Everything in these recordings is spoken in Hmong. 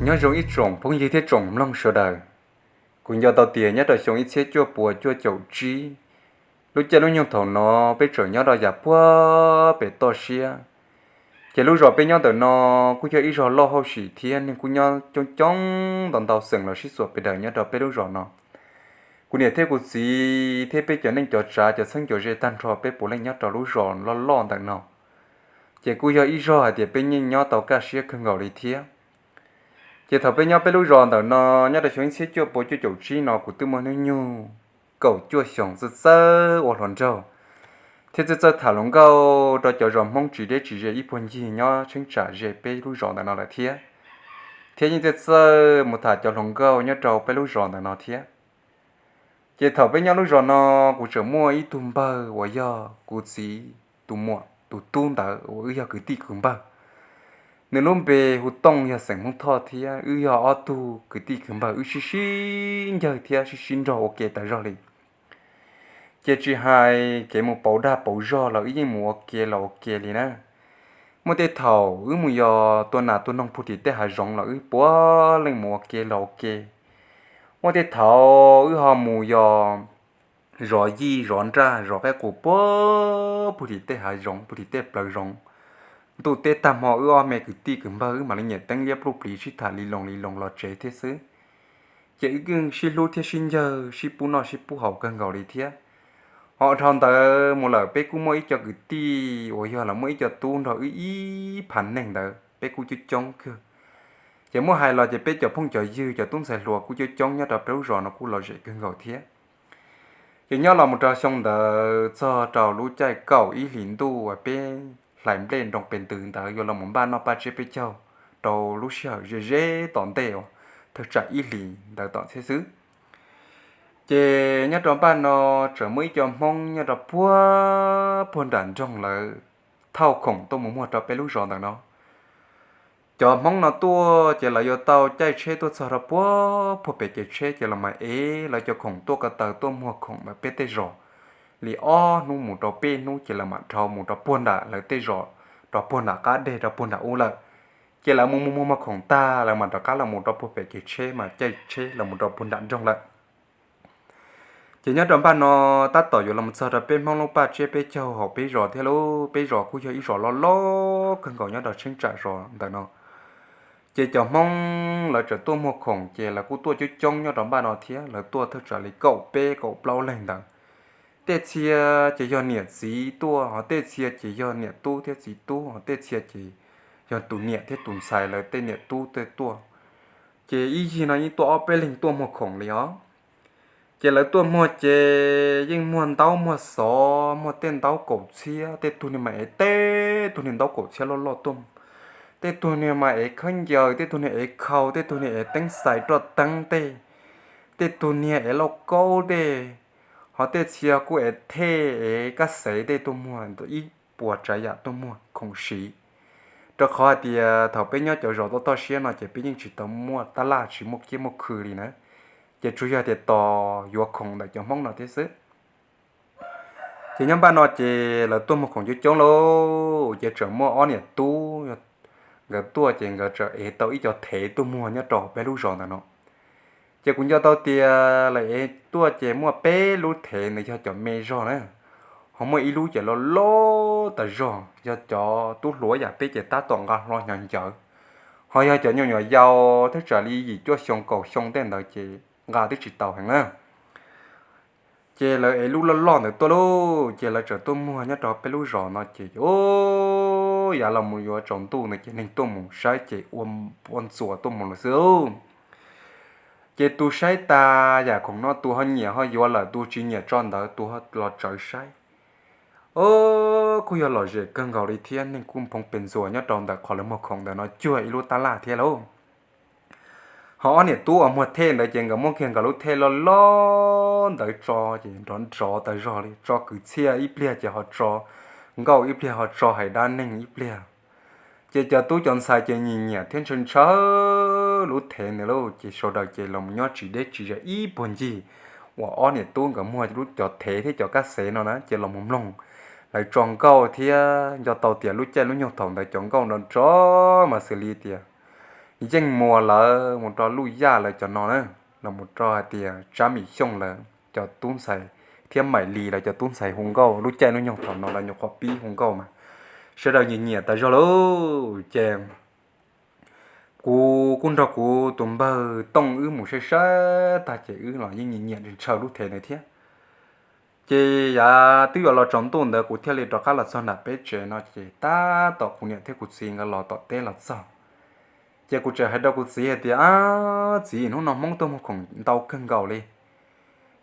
Nyob zoo ib tsoom phooj ywg thiab tsoom mloog sawv daws. Kuv nco tau tias nyob rau xyoo ib txhiab cuaj puas cuaj caum tsib, lub caij lub nyoog thaum no peb tseem nyob rau yav puag pem toj siab. Ces lub zos peb nyob ntawm no kuj yog ib zos loj hauj sim thiab neeg kuj nyob coob coob ntau ntau xeem los sib xuas pes daws nyob rau peb lub zos no. Kuv niam thiab kuv txiv thiab peb cov neej cov tsav cov txheeb cov ze tag nrho peb puav leej nyob rau lub zos loj loj ntawm no. Ces kuj yog ib zog hais tias peb yeej nyob tau kaj siab kawg nkaus li thiab. Ces thaum peb nyob peb lub zos ntawm no, nyob rau xyoo ib txhiab cuaj puas cuaj caum tsib no kuv twb muaj hnub nyoog kaum cuaj xyoos, txawj txawj ua hluas nraug thiab txawj txawj tham hluas nkauj rau cov zos Hmoob tsis deb tsis ze ib puag ncig nyob cheeb tsam ze peb lub zos ntawm no lawm thiab. Thiab yeej txawj txawj mus tham cov hluas nkauj nyob rau peb lub zos ntawm no thiab. Ces thaum peb nyob lub zos no, kuv tseem muaj ib tug npawg uas yog kuv txiv tus muam tus tub ntawd uas wb yog kwv tij kwv npawg. Nws lub npe hu Tooj, yog xeem Hmoob Thoj thiab. Wb yog ob tug kwv tij kwv npawg, wb sib sib ncawg thiab sib sib nrog ua ke tas zog li. Ces tsis hais kev mus pauv dag pauv zog los wb yeej mus ua ke los ua ke li na. Muaj tej thaum wb mus yos tua nas tua noog puag tim tej hav zoov los wb puav leej mus ua ke los ua ke. Muaj tej thaum wb ho mus yos zov yij zov nraj zov qaib qus puag puag tim tej hav zoov puag tim tej plawv zoov. Ntuj teb tag hmo wb ob me kwv tij kwv npawg wb mam li nyem teeb liab pluj plis sib tham li loo li loo los tsev thiab xwb. Ces wb yeej sib hlub thiab sib ncawg sib pub noj sib pub haus kawg nkaus li thiab. Ho dhau ntawd mus lawm peb kuj muaj ib co kwv tij uas yog los muaj ib co tub nrog wb ib phav neeg ntawd peb kuj coob coob kawg. Ces muab hais los ces peb cov phooj cov ywg cov tub ntxhais hluas kuj coob coob nyob rau peb lub zos no kuj lom zem kawg nkaus thiab. Ces nyob los mus rau xyoo ntawd txog rau lub caij kaum ib hlis ntuj uas peb hlais nplej nroo pes ntws ntawd yuav los mus npaj noj paj tsiab peb caug rau lub sij hawm ze ze tom ntej uas thawj tsam ib hlis ntawd tom thiab xwb. Ces nyob rau npaj no tseem muaj ib co Hmoob nyob rau puag puag nram nroog lawv thauj khoom tuaj mus muag rau peb lub zos ntawm no. Cov Hmoob no tuaj ces lawv yuav tau caij tsheb tuaj txog rau puag puag pem kev tsheb ces los mas ev lawv cov khoom tuaj ko taw tuaj muag khoom ntawm peb tej zos li ob hnub mus rau peb hnub ces lawv mam dhau mus rau puag nram lawv tej zos, rau puag nram qab deg rau puag nram ub lawm. Ces lawv mus mus muag muag khoom tag lawv mam rov qab los mus rau puag pem kev tsheb mas caij tsheb los mus rau puag nram nroog lawm. Ces nyob rau npaj no tab tom yuav los txog rau peb Hmoob lub paj tsiab peb caug hauv peb zos thiab lauj. Peb zos kuj yog ib zos loj loj kawg nkaus nyob rau cheeb tsam zos ntawm no. Ces cov Hmoob lawv tseem tuaj muag khoom ces lawv kuj tuaj coob coob nyob rau npaj no thiab, lawv tuaj thawj tsam li kaum peb kaum plaub leeg ntawd. Tej txhia ces yog niam txiv tuaj, ho tej txhia ces yog niam tub thiab txiv tub, ho tej txhia ces yog tus niam thiab tus ntxhais lawv tej niam tub tej tuaj. Ces ib yig no yeej tuaj ob peb leeg tuaj muag khoom li os. Ces lawv tuaj muag ces yeej muag ntaub muag xov, muag tej ntaub kaum txhiab, tej tug niag mas ev tej tug niag ntaub kaum txhiab loj loj tuaj, tej tug niag mas ev khaub ncaws, tej tug niag ev khau, tej tug niag ev teeb xais roj teeb tej, tej tug niag ev lauj kaub tej, ho tej txhia kuj ev thej ev kab xev tej tuaj muag, ib puas tsav yam tuaj muag khoom siv. Rau qhov hais tias thaum peb nyob cov zos toj toj siab no ces peb yeej tsis tau muaj tab laj tsis muaj kiab muaj khw li na, ces tsuas yog tias tos yuav khoom ntawm cov Hmoob no thiab xwb. Ces nyob npaj no ces lawv tuaj muag khoom coob coob lauj, ces tseem muaj ob niam tub, nkawd tuaj ces nkawd tseem ev tau ib co thev tuaj muag nyob rau peb lub zos ntawm no. Ces kuv nco tau tias lawv ev tuaj ces muaj peb lub thev ntawd yog cov me zog na, ho muaj ib lub ces loj loj tas zog yog cov tub hluas yam peb ces tab tom nqa hlo hnyav ncawv, ho yog cov nyuam nyuam yaus thawj tsam li yim cuaj xyoo kaum xyoo tej ntawd ces nqa twb tsis tau heev na. Ces lawv ev lub loj loj ntawd tuaj lauj, ces lawv tseem tuaj muag nyob rau peb lub zos no ces yav los mus yuav tsaus ntuj ntawd ces neeg tuaj mus saib ces ua ntxuas tuaj mus lawm xwb. Ces tus saib tas yam khoom no tus ho nyiam ho yuav lawm, tus tsis nyiam tso ntawd tus los tsawv saib. Kuj yog lom zem kawg nkaus li thiab, neeg kuj phoov pes ntxuas nyob rau ntawm qhov lawv muag khoom ntawm no cuag ib lub tab laj thiab lauj. Ho ob niam tub uas muag thej ntawd ces nkawd muab kiag nkawd lub thej loj loj ntawd tso ces nrov nrov tas zog li, tso kwv txhiaj ib pliag ces ho tso nkauj ib pliag ho tso hais dab neeg ib pliag. Ces cov tub cov ntxhais ces nyiam nyiam thiab ntshaw ntshaw lub thev ntawd lauj, ces sawv daws ces los nyob tsis deb tsis ze ib puag ncig uas ob niam tub nkawd muag lub cov thev thiab cov kab xev no na, ces los mus mloog lawv tso nkauj thiab nco tau tias lub caij lub nyoog thaum ntawd cov nkauj nrov nrov mas xws li tias Yeej Muas lawv mus rau Luj Yaj lawv cov no na, los mus rau hais tias Tsab Mim Xyooj lawv cov tub ntxhais, thiab Maim Lis lawv cov tub ntxhais hu nkauj. Lub caij lub nyoog thaum no lawv nyuam qhuav pib hu nkauj mas sawv daws nyiam nyiam tas zog lauj. Ces kuv kuj nrog kuv tus npawg Tooj wb mus saib saib tag ces wb los yeej nyiam nyiam ntshaw lub thev ntawd thiab. Ces yav twb yuav los tsaus ntuj ntawd kuv thiaj li rov qab los txog nram peb tsev no ces tab tom kuv niam thiab kuv txiv nkawd los tom teb los txog. Ces kuv txawm hais rau kuv txiv hais tias, Ab txiv, hnub no Hmoob tuaj muag khoom ntau kawg nkaus li,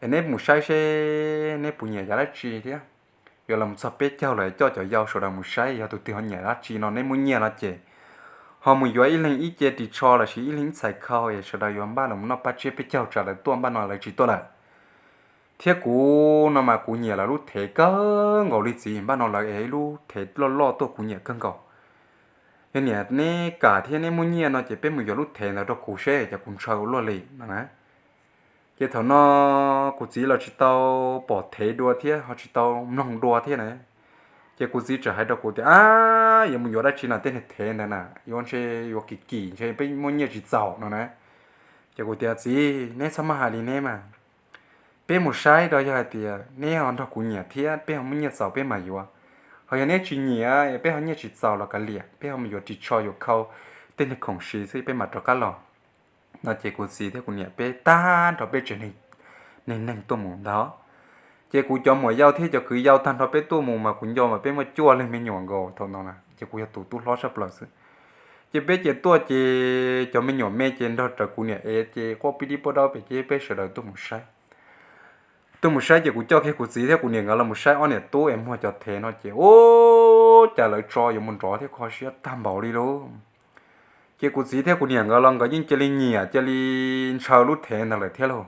es neb mus saib seb neb puas nyiam yav dab tsi thiab. Yuav los txog peb caug lawm, coj cov yau sawv daws mus saib, yog tus twg ho nyiam dab tsi no neb muab nyiaj no ces ho mus yuav ib leeg ib ce ris tsho lossis ib leeg ib txhais khau es sawv daws yuav npaj los noj paj tsiab peb caug tsam lawv tuaj npaj no lawv tsis tuaj lawm. Thiab kuv no mas kuv nyiam lawv lub thev kawg nkaus li txiv, npaj no lawv es ib lub thev loj loj tuaj kuv nyiam kawg nkaus. Yog niam neb kam thiab neb muab nyiaj no ces peb mus yuav lub thev ntawd rau kuv seb, ces kuv ntshaw ua luaj li no na. Ces thaum no kuv txiv los tsis tau pom thev dua thiab ho tsis tau mloog dua thiab na. Ces kuv txiv txawm hais rau kuv tias, Ab, yuav mus yuav dab tsi no, tej niag thev ntawd na yuav ntshe yuav kim kim ntshe peb muab nyiaj tsis txaus no na. Ces kuv tias, Txiv, neb txhob maj hais li neb mas, peb mus saib rau, yog hais tias neb ho nrog kuv nyiam thiab peb ho muaj nyiaj txaus peb mam yuav. Ho yog neb tsis nyiam es peb ho nyiaj tsis txaus los kav liam, peb ho mus yuav ris tsho yuav khau, tej niag khoom siv xwb peb mam rov qab los no. Ces kuv txiv thiab kuv niam peb tag nrho peb tsev neeg neeg tuaj mus ntag. Ces kuv cov muam yau thiab cov kwv yau tag nrho peb tuaj mus mas kuv nco mas peb muaj cuaj leeg me nyuam nkaus thaum no na, ces kuv yog tus tub hlob tshaj plaws xwb. Ces peb ces tuaj ces cov me nyuam me ces nrog rawv kuv niam ev ces quaj pib dib puab daub pem ces peb sawv daws tuaj mus saib. Tuaj mus saib ces kuv coj kiag kuv txiv thiab kuv niam nkawd los mus saib ob niam tub es muag cov thev no ces ua cas lawv tso yuav mus nrov thiab kho siab tag npaum li lauj. Ces kuv txiv thiab kuv niam nkawd los nkawd yeej cia li nyiam cia li ntshaw lub thev ntawd lawm thiab lauj.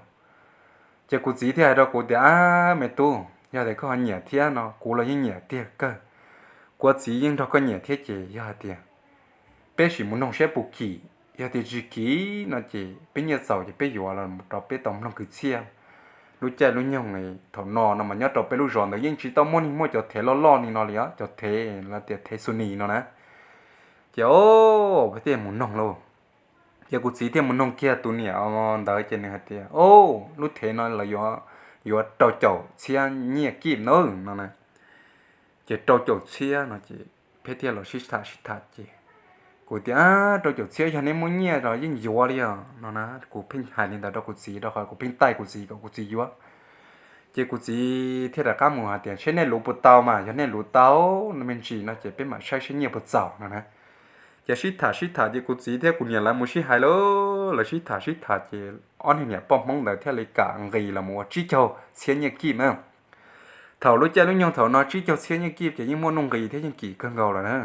Ces kuv txiv thiaj hais rau kuv tias, Ab me tub, yog tias koj ho nyiam thiab no kuv los yeej nyiam tiag kawg. Kuv txiv yeej nrog koj nyiam thiab ces yog hais tias peb sim mus noog saib puas kim, yog tias tsis kim no ces peb nyiaj txaus ces peb yuav los rau peb tau mloog kwv txhiaj. Lub caij lub nyoog thaum no no mas nyob rau peb lub zos ntawd yeej tsis tau muaj neeg muaj cov thev loj loj li no li os, cov thev lawv tias thev xu nis no na. Ces o, peb thiaj mus noog lauj. Ces kuv txiv thiaj mus noog kiag tus niam ntawd ces nws hais tias, O, lub thev no lawv yuav rau caum txhiab nyiaj kib nawb no na. Ces rau caum txhiab no ces peb thiaj los sib tham sib tham ces kuv tias, Rau caum txhiab yog neb muab nyiaj los yeej yuav li os no na. Kuv pheej hais li ntawd rau kuv txiv rau qhov kuv pheej taij kuv txiv kom kuv txiv yuav. Ces kuv txiv thiaj rov qab mus hais tias, Saib nej luv puas tau mas, yog nej luv tau me ntsis no ces peb mam saib saib nyiaj puas txaus no na. Ces sib tham sib tham ces kuv txiv thiab kuv niam lawv mus sib hais lauj, lawv sib tham sib tham ces ob niag niam poj Hmoob ntawd thiaj li kam nqis los mus ua tsib caug txhiab nyiaj kib na. Thaum lub caij lub nyoog thaum no tsib caug txhiab nyiaj kib ces yeej muaj nuj nqis thiab yeej kim kawg nkaus lawm na.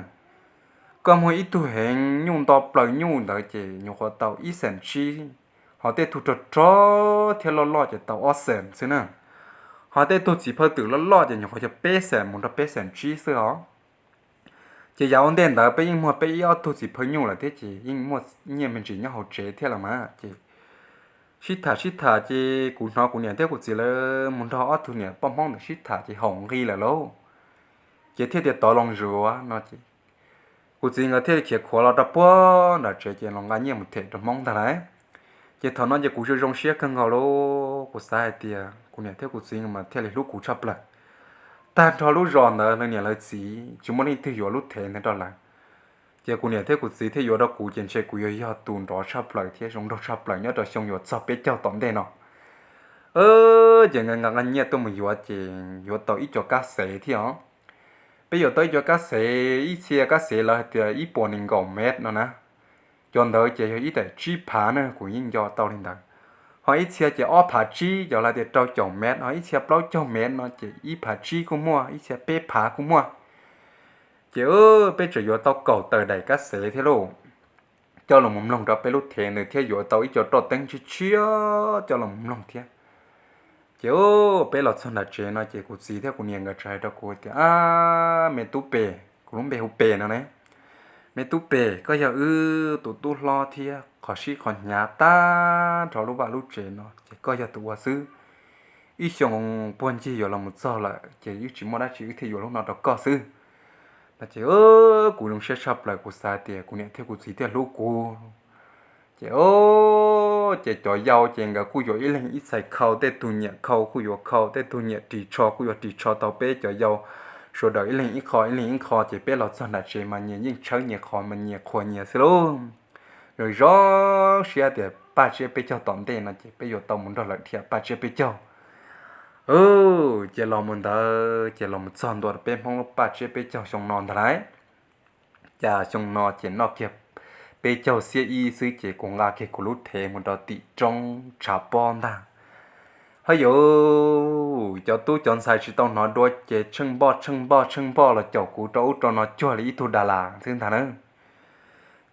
Koj muag ib tug heev nyuj nto plaws nyuj ntawd ces nyuam qhuav tau ib xeem tsib, ho tej tug rog rog thiab loj loj ces tau ob xeem xwb na. Ho tej tug txiv phaw twm loj loj ces nyuam qhuav yog peb xeem mus rau peb xeem tsib xwb os. Ces yav ua ntej ntawd peb yeej muag peb ib ob tug txiv phaw nyuj lawm thiab ces yeej muaj nyiaj me ntsis nyob hauv tsev thiab los mas ces sib tham sib tham ces kuv hnov kuv niam thiab kuv txiv lawv mus nrog ob tug niam poj Hmoob ntawd sib tham ces haum nqi lawm lauj. Ces thiaj tias tov loo zuav no ces kuv txiv nkawd thiaj li khiav khuav los rau puag nram tsev ces los nqa nyiaj mus them rau Hmoob ntag lauj. Ces thaum no ces kuv zoo zoo siab kawg nkaus lauj, kuv xav hais tias kuv niam thiab kuv txiv mas thiaj li hlub kuv tshaj plaws. Tag nrho lub zos ntawd lawv niam lawv txiv tsis muaj leej twg yuav lub thev ntawd rau lawv. Ces kuv niam thiab kuv txiv thiaj yuav rau kuv ces ntshe kuv yuav yog tus nrov tshaj plaws thiab zoo nraug tshaj plaws nyob rau xyoo yuav txog peb caug tom ntej no. Ces nkawd nqa nyiaj tuaj mus yuav ces yuav tau ib co kab xev thiab os. Peb yuav tau ib co kab xev, ib txhia kab xev lawv hais tias ib puas nees nkaum mev no na. Cov ntawd ces yog ib daim tsib phav na, kuv yeej nco tau li ntawd. Ho ib txhia ces ob phav tsib, cov lawv tias rau caum mev, ho ib txhia plaub caug mev no ces ib phav tsib kuj muaj, ib txhia peb phav kuj muaj. Ces peb tseem yuav tau kaum tawm daim kab xev thiab lauj. Coj los mus mloog rau peb lub thev ntawd thiab yuav tau ib co roj teeb tshiab tshiab coj los mus mloog thiab. Ces peb los txog nram tsev no ces kuv txiv thiab kuv niam nkawd txawm hais rau kuv tias, Ab, me tub Pes, kuv lub npe hu Pes no ne, me tub Pes, koj yog wb tus tub hlob thiab qhov sib qhov hnyav tag nrho lub vaj lub tsev no ces koj yog tus ua xwb. Ib xyoo puag ncig yuav los mus txog lawm ces wb tsis muaj dab tsi wb thiaj yuav lub no rau koj xwb. No ces kuv zoo siab tshaj plaws, kuv xav tias kuv niam thiab kuv txiv thiaj hlub kuv. Ces o, ces cov yau ces nkawd kuj yuav ib leeg ib txhais khau, tej tug nyiam khau kuj yuav khau, tej tug nyiam ris tsho kuj yuav ris tsho, tau peb cov yau sawv daws ib leeg ib qho ib leeg ib qho, ces peb los txog nram tsev mas nyias yeej tshawb nyias qhov mas nyias qhuas nyias xwb lauj. Zoo zoo siab tias paj tsiab peb caug tom ntej no ces peb yuav tau mus nrog lawm thiab paj tsiab peb caug. Ces los mus ntawd ces los mus txog ntua peb Hmoob lub paj tsiab peb caug xyoo no ntag lauj. Cas xyoo no ces noj kiag peb caug xiab ib xwb ces kuv nqa kiag kuv lub thev mus rau tim roob tshav pob ntag. Haj yauv, cov tub cov ntxhais tsis tau hnov dua ces tsheej npoj tsheej npoj tsheej npoj los caum kuv rau ub rau no cuag li ib tug das las xwb ntag na.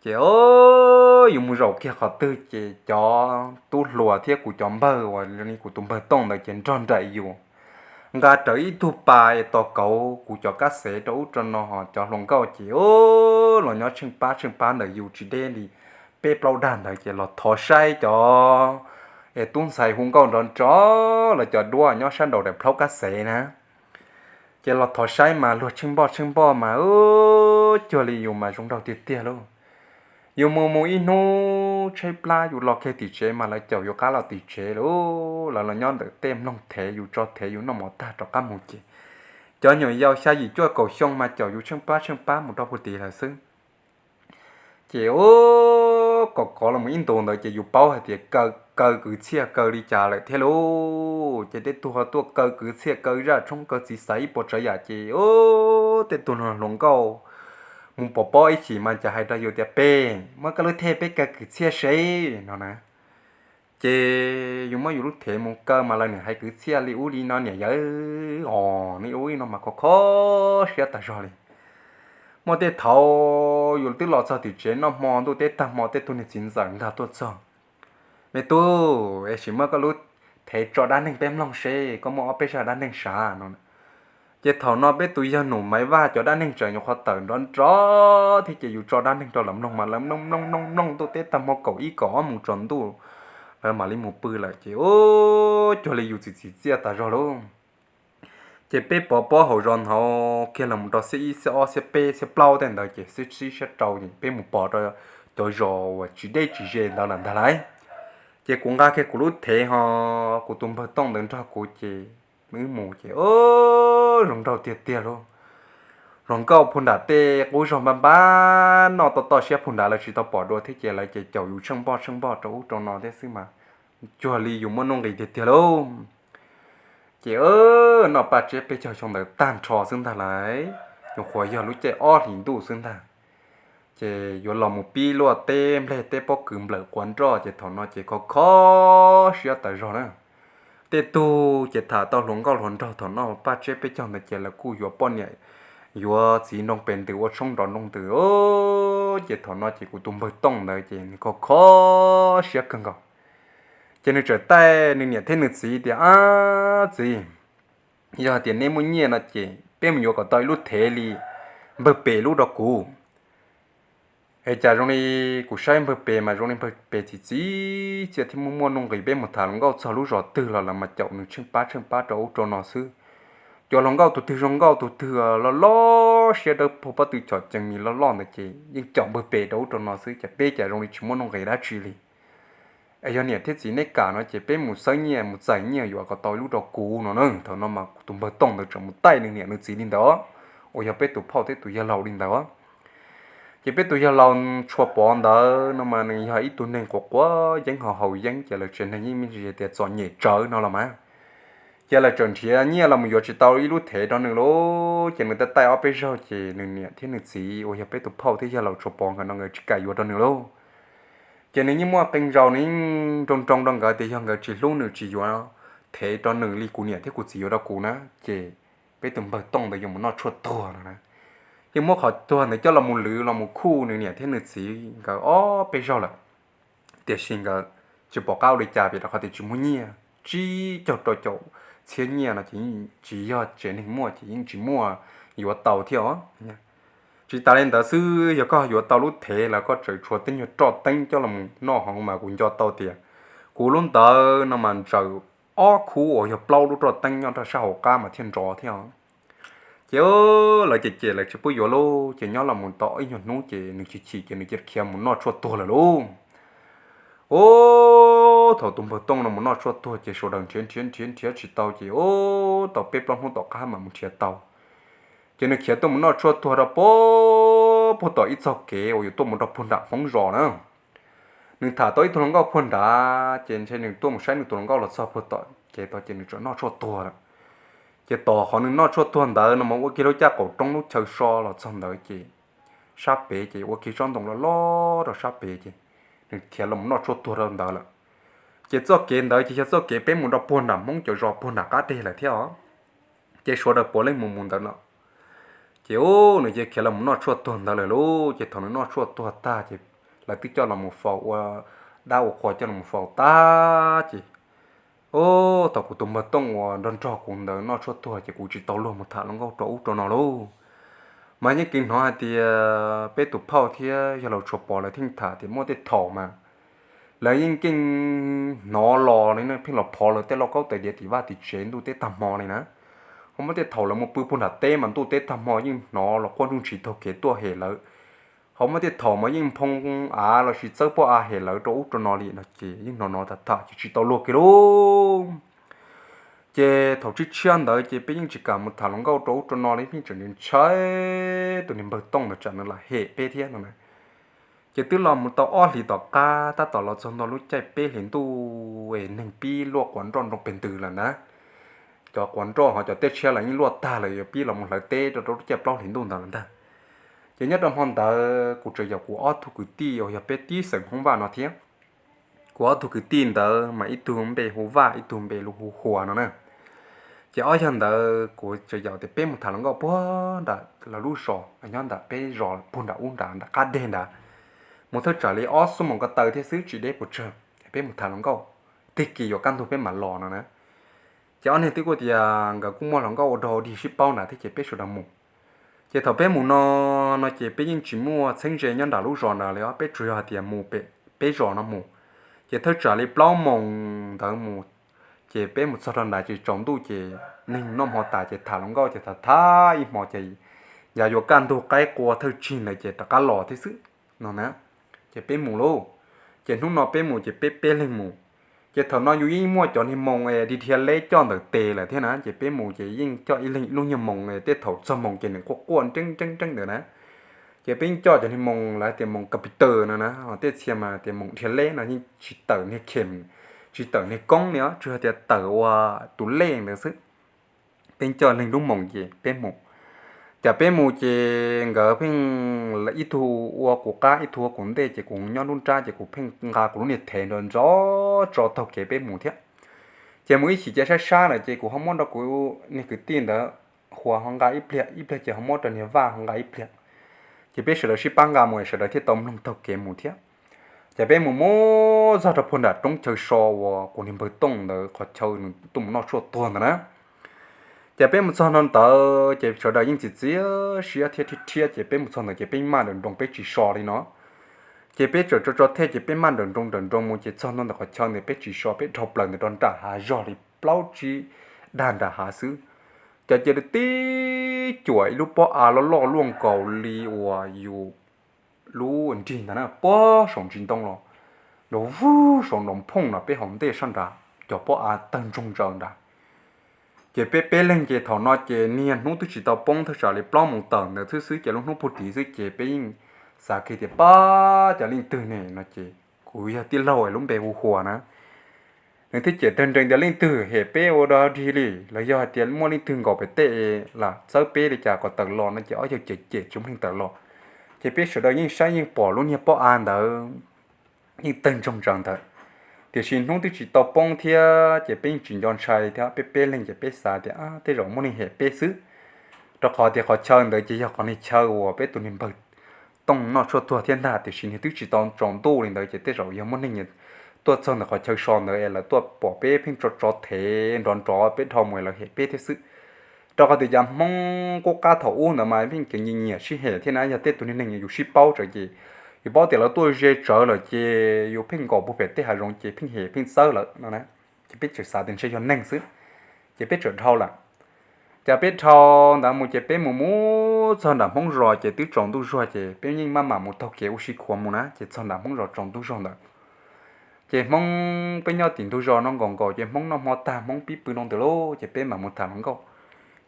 Ces o, yus mus zaum kiag qhov twg ces cov tub hluas thiab kuv cov npawg uas li kuv tus npawg Tooj ntawd ces nrog nraim yus nqa rawv ib tug pas es tos kauv kuv cov kab xev rau ub rau no, ho cov hluas nkauj ces o, los nyob tsheej pab tsheej pab ntawm yus tsis deb li peb plaub dag ntawd ces los thov saib cov es tub ntxhais hu nkauj nrov nrov los cov duab nyob sab nraum daim plhaub kab xev na. Ces los thov saib mas luag tsheej npoj tsheej npoj mas cuag li yus mas zoo nraug tiag tiag lauj. Yus mus mus ib hnub tshaib plab yus los kiag tim tsev mas lawv caum yus qab los tim tsev lauj, lawv los nyob ntawm tej mloog thev yus tso thev yus noj mov tag rov qab mus ces cov nyuam yaus xya yim cuaj kaum xyoo mas caum yus tsheej pab tsheej pab mus rau puag tid lawm xwb. Ces o, kom kov los mus ib ntus ntawd ces yus paub hais tias kaw, kaw kwv txhiaj kaw li cas lawm thiab lauj. Ces tej tug ho tuaj kaw kwv txhiaj kaw zaj tshoob kaw txiv xaiv ib puas tsav yam ces o, tej tug hluas nkauj mus pov pob ib chim mas cas hais rau yus tias peb muab koj lub thev peb kaw kwv txhiaj seb no na. Ces yus muab yus lub thev mus kaw mas lawv niam hais kwv txhiaj li ub li no niam yawv os, li ub li no mas kho kho siab tas zog li. Muaj tej thaum yus twb los txog tim tsev noj hmo ntuj teb tag hmo tej tug niag txiv ntxawm nkag tuaj txog, me tub, es sim muab koj lub thev tso dab neeg peb mloog seb koj muaj ob peb zaj dab neeg sav no. Ces thaum no peb tus yawg Num Maiv Vaj cov dab neeg tseem nyuam qhuav tawm nrov nrov thiab ces yus tso dab neeg rau lawv mloog mas lawv mloog mloog mloog mloog ntuj teb tag hmo kaum ib kaum ob mus tsaus ntuj lawv mam li mus pw lawm ces o, cuag li yus txiv txiv txiaj tas zog lauj. Ces peb pov pob hauv zos ntawd kiag los mus rau xiab ib xiab ob xiab peb xiab plaub tej ntawd ces xiab tsib xiab rau ces peb mus pov rau cov zos uas tsis deb tsis ze ntawd lawm ntag lauj. Ces kuv nqa kiag kuv lub thev ho kuv tus npawg Tooj ntawd nrog kuv ces wb mus ces o, zoo nraug tiag tiag lauj. Hluas nkauj puag nram tej qub zog npab npab noj toj toj siab puag nrad lawv tsis tau pom dua thiab ces lawv ces caum yus tsheej npoj tsheej npoj rau ub rau no thiab xwb mas cuag li yus muaj nuj nqis tiag tiag lauj. Ces noj paj tsiab peb caug xyoo ntawd tag nrho xwb ntag lauj, nyuam qhuav yog lub caij ob hlis ntuj xwb ntag. Ces yuav los mus pib luaj teb nplej teb pob kws nplawm quav nroj ces thaum no ces kho kho siab tas zog na. Tej tug ces tham tau hluas nkauj hluas nraug thaum noj paj tsiab peb caug ntawd ces lawv kuj yuav poj niam yuav txiv nroo pes ntws ua tshoob nrov nroo ntws. Ces thaum no ces kuv tus npawg Tooj ntawd ces nws kho kho siab kawg nkaus. Ces nws txawm taij nws niam thiab nws txiv tias, ab txiv, yog hais tias neb muaj nyiaj no ces peb mus yuav kom tau ib lub thev li npawg Pes lub rau kuv. Es cas zoo li kuv saib npawg Pes mas zoo li npawg Pes txiv txiv txiaj thiab muaj muaj nuj nqis, peb mus tham hluas nkauj txog lub zos twg los lawv mas caum nws tsheej pab tsheej pab rau ub rau no xwb. Cov hluas nkauj tus twg zoo nkauj tus twg loj loj siab dawb paug pob tw chom cees mis loj loj ntawd ces yeej caum npawg Pes rau ub rau no xwb, ces peb cas zoo li tsis muaj nuj nqis dab tsi li. Es yog niam thiab txiv neb kam no ces peb mus xawb nyiaj mus txais nyiaj yuav kom tau ib lub rau kuv no na. Thaum no mas kuv tus npawg Tooj ntawd tseem mus taij nws niam nws txiv li ntawd, uas yog peb tus phauj thiab tus yawg laus li ntawd. Ces peb tus yawg laus Tshua Pov ntawd no mas nws yog ib tug neeg quav quav yeeb haus haus yeeb, ces lawv tsev neeg yeej me ntsis tias txom nyem tsawv no los mas. Ces lawv tseem nrhiav nyiaj los mus yuav tsis tau ib lub thev rau nws lauj, ces nws taij taij ob peb zaug ces nws niam thiab nws txiv uas yog peb tus phauj thiab yawg laus Tshua Pov nkawd no nkawd tsis kam yuav rau nws lauj. Ces nws yeej muaj qee zaus nws yeej nroo nroo rau nkawd tias yog nkawd tsis hlub nws tsis yuav thev rau nws li kuv niam thiab kuv txiv yuav rau kuv na, ces peb tus npawg Tooj ntawd yuav mus noj tshuaj tuag no na. Yeej muab qhov tuag ntawd coj los mus lwv los mus khuj nws niam thiab nws txiv nkawd ob peb zaug lawm. Tiam sis nkawd tsis pom qab ua li cas vim rau qhov tias tsis muaj nyiaj, tsib caug rau caum txhiab nyiaj no ces tsis yog tsev neeg muaj ces yeej tsis muaj yuav tau thiab os. Tsis tas li ntawd xwb, yog koj yuav tau lub thev los koj tseem tshuav tej nyuag roj teeb coj los noj heev mas kuv nco tau tias kuv lub ntawd no mas ntsaws ob khub uas yog plaub lub roj teeb nyob rau sab hauv qab mas thiaj nrov thiab os. Ces lawv cem cem lawv tsis pub yuav lauj, ces nyob los mus tau ib nyuag hnub ces nws chim chim ces nws cia khiav mus noj tshuaj tuag lawm lauj. Ub, thaum tus npawg Tooj no mus noj tshuaj tuag ces sawv daws nrhiav nrhiav nrhiav nrhiav tsis tau ces ub, tau peb plaub hnub tom qab mam mus nrhiav tau. Ces nws khiav tuaj mus noj tshuaj tuag rau puag tom ib txog kev uas yuav tuaj mus rau puag nram Hmoob zos na. Nws tham tau ib tug hluas nkauj puag nrad ces ntshe nws tuaj mus saib nws tus hluas nkauj los txog puag tom kev tod ces nws txawm noj tshuaj tuag lawm. Ces tos qhov nws noj tshuaj tuag ntawd no mas ua kiag lub caj qaum roob lub chaw so los txog ntawd ces sab pem ces ua kiag tsob ntoo loj loj rau sab pem ces nws khiav los mus noj tshuaj tuag rau ntawd lawm. Ces txoj kev ntawd ces yog txoj kev peb mus rau puag nram Hmoob cov zos puag nram qab deg lawm thiab os. Ces sawv daws puav leej mus mus ntawd no. Ces ub, nws ces khiav los mus noj tshuaj tuag ntawd lawm lauj. Ces thaum nws noj tshuaj tuag tag ces lawv twb coj los mus faus ua dab ua qhua coj los mus faus tag ces ub, thaum kuv tus npawg Tooj uas nrog nrog kuv ntawd noj tshuaj tuag ces kuv tsis tau luag mus tham hluas nkauj rau ub rau no lauj. Mas yeej kev hnov hais tias peb tus phauj thiab yog laus Tshuas Pov lawv thiaj tham tias muaj tej thaum mas lawv yeej keej hnov los li pheej los phov lawv tej lauj kaub tais diav tim vaj tim tsev ntuj teb tag hmo li na. Ho muaj tej thaum lawv mus pw puag nram teb mas ntuj teb tag hmo yeej hnov los quaj nruj ntsiv taug kev tuaj hem lawv. Ho muaj tej thaum mas yeej nphoo av los sis txawb pob av hem lawv rau ub rau no li no ces yeej hnov hnov tham tham ces tsis tau luag kiag lauj. Ces thaum tshiab tshiab ntawd ces peb yeej tsis kam mus tham hluas nkauj rau ub rau no li, pheej tseem ntshai tus niag npawg Tooj ntawd tsam nws lam hem peb thiab no na. Ces twb los mus tau ob hlis tom qab tab tom los txog ntua lub caij peb hlis ntuj es neeg pib luaj quav nroj nroo pes ntws lawm ntag. Cov quav nroj ho cov teb tshiab los yeej luaj tag lawm, yuav pib los mus hlawv teb rau rau lub caij plaub hlis ntuj ntawd lawm ntag. Ces nyob rau hmo ntawd kuv tseem yaum kuv ob tug kwv tij uas yog peb tib xeem Hmoob Vaj no thiab. Kuv ob tug kwv tij ntawd mas ib tug npe hu Vaj, ib tug npe hu Hua no na. Ces ob yawg ntawd kuv tseem yaum tias peb mus tham hluas nkauj puag nram lawv lub zos nyob nram peb zos puag nram ub nrad nram qab deg nrad, mus thawj tsam li ob xuab moos ko taw thiab xwb, tsis deb puas tsawg, es peb mus tham hluas nkauj, tig kis yuav kaj ntug peb mam los no na. Ces ob niag twb kuj tias nkawd kuj muaj hluas nkauj ua dog ua dig sib paub nrad thiab ces peb sawv daws mus. Ces thaum peb mus no, no ces peb yeej tsis muaj txheeb ze nyob nram lub zos nrad li os, peb tsuas yog hais tias mus pem peb zos no mus. Ces thawj tsam li plaub moos ntawd mus, ces peb mus txog rau nrad ces tsaus ntuj ces neeg noj hmo tas ces tham hluas nkauj ces tham tham ib hmo ces yav yuav kaj ntug qaib qua thawj tsig ntawd ces rov qab los thiab xwb no na. Ces peb mus lauj, ces hnub no peb mus ces peb peb leeg mus. Ces thaum no yus yeej muaj cov niag moos es dhia leb coj ntawm tes lawm thiab na, ces peb mus ces yeej coj ib leeg ib lub nyuag moos, tej thaum txog moos ces nws quaj quaj nreeb nreeb nreeb ntawd na. Ces peb yeej coj cov niag moos lawv tias moos kas pis taws no na, tej txhia mas tias moos dhia leb no yeej tsis tawm niag khem, tsis tawm niag koob li os, tsuas yog tias tawm ua tus lej ntawd xwb. Peb coj leeg lub moos ces peb mus. Cas peb mus ces nkawd pheej ib tug ua kuv qab ib tug ua kuv ntej ces kuv nyob nruab nrab ces kuv pheej nqa kuv lub niag thev nrov nrov tso taug kev peb mus thiab. Ces mus ib chim ces sab sab lawm ces kuv ho muab rau kuv niag kwv tij ntawd Hua ho nqa ib pliag, ib pliag ces ho muab rau niag Vaj ho nqa ib pliag. Ces peb sawv daws sib pab nqa mus sawv daws thiaj tau mloog taug kev mus thiab. Ces peb mus mus txog rau puag nram roob chaw so uas kuv niag npawg Tooj ntawd qhov chaw nws tuaj mus noj tshuaj tuag ntawd na. Ces peb mus txog no ntawd ces sawv daws yeej txiav txiav siab thiab rhiab rhiab ces peb mus txog ntawd ces peb maj nrawm nroos peb tsis so li no. Ces peb txawm tso tso thej ces peb maj nrawm nroos nrawm nroos mus ces txog ntua ntawm qhov chaw ntawd peb tsis so, peb dhau plaws ntawd rau nram hav zog li plaub tsib dag nram hav xwb. Ces cia li tib cuam ib lub pob av loj loj luaj nkaus li uas yus lub nrig ntag na, puag saum ntsis ntoo los nrov vug saum nrov phooj no peb hauv ntej sab nrad, cov pob av tawg ntsoog ntsaws nrad. Ces peb peb leeg ces thaum no ces niag hnub twb tsis tau poob, thawj tsam li plaub moos tawm ntawd xwb xwb ces lub hnub puag tid xwb ces peb yeej xav kiag tias pab cov leej twg ne no ces kuv yog tij laug es lub npe hu Hua na. Nws thiaj cem tawg nrees tias leej twg hem peb ua dog dig li, los yog hais tias muaj leej twg nkaum pem tej lam txawb peb li cas kom tawm los no ces ob yawg cem cem tsis muaj neeg tawm los. Ces peb sawv daws yeej saib yeej pom lub niag pob av ntawd yeej tawg ntsoog ntsaws ntawd. Tiam sis hnub twb tsis tau poob thiab ces peb yeej tsis nco ntshai thiab, peb peb leeg ces peb xav tias tej zaum muaj neeg hem peb xwb, rau qhov tias qhov chaw ntawd ces yog qhov niag chaw uas peb tus niag npawg Tooj noj tshuaj tuag thiab ntag, tiam sis niag twb tsis tau tsaus ntuj li ntawd ces tej zaum yog muaj neeg tuaj txog ntawm qhov chaw so ntawd es lawv tuaj pom peb pheej tso tso thev nrov nrov peb dhau mus es lawv hem peb thiab xwb. Rau qhov tias yav Hmoob qub qab thaum ub ntawd mas pheej kev nyiam nyiam sib hem thiab na, yog tej tus niag neeg yus sib paub tsawv ces yus paub tias lawv tuaj ze tsawv lawm ces yus pheej nkaum puag pem tej hav zoov ces pheej hem pheej txawb lawm no na. Ces peb txawm xav tias ntshe yog neeg xwb, ces peb txawm dhau lawm. Ces peb dhau ntawd mus ces peb mus mus txog nram Hmoob zos ces twb tsaus ntuj zuag ces peb yeej maj mam mus taug kev ua si khuav mus na, ces txog nram Hmoob zos tsaus ntuj zuag ntawd. Ces Hmoob peb nyob tim ntug zos no nkaus nkaus ces Hmoob noj hmo tag Hmoob pib pw rau ntawd lauj, ces peb mam mus tham hluas nkauj.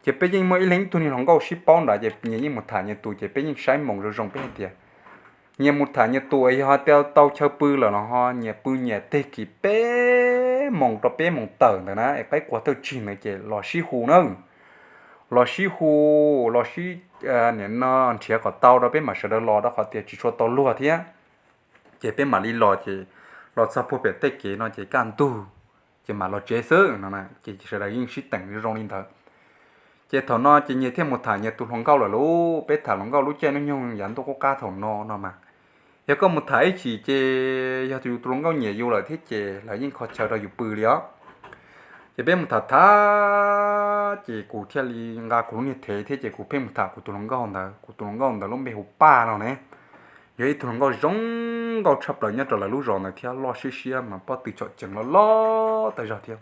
Ces peb yeej muaj ib leeg ib tug niag hluas nkauj sib paub ntawd ces nyias yeej mus tham nyias tus ces peb yeej saib moos zoo zoo peb hais tias nyias mus tham nyias tus es yog hais tias tau chaw pw lawm los ho nyias pw nyias teg kis peb moos rau peb moos tawm ntawd na es qaib qua thawj tsig ntawd ces los sib hu na, los sib hu, los sib, nim no nrhiav kom tau rau peb mam sawv daws los rau qhov tias tsis tshua tau luag thiab. Ces peb mam li los ces los txog puag pem tej kev no ces kaj ntug ces mam los tsev xwb no ces sawv daws yeej sib teem zoo li ntawd. Ces thaum no ces nyias thiaj mus tham nyias tus hluas nkauj lawm lauj, peb tham hluas nkauj lub caij hnub nyoog yav ntuj qub qab thaum no no mas, yog koj mus tham ib chim ces yog tus yus tus hluas nkauj nyiam yus lawm thiab ces lawv yeej kho chaw rau yus pw li os. Ces peb mus tham tham ces kuv thiaj li nqa kuv lub niag thev thiab ces kuv pheej mus tham kuv tus hluas nkauj ntawd, kuv tus hluas nkauj ntawd lub npe hu Paj no ne. Yog ib tug hluas nkauj zoo nkauj tshaj plaws nyob rau lawv lub zos ntawd thiab loj siab siab mas pob tw tshom ceev loj loj tag zog thiab.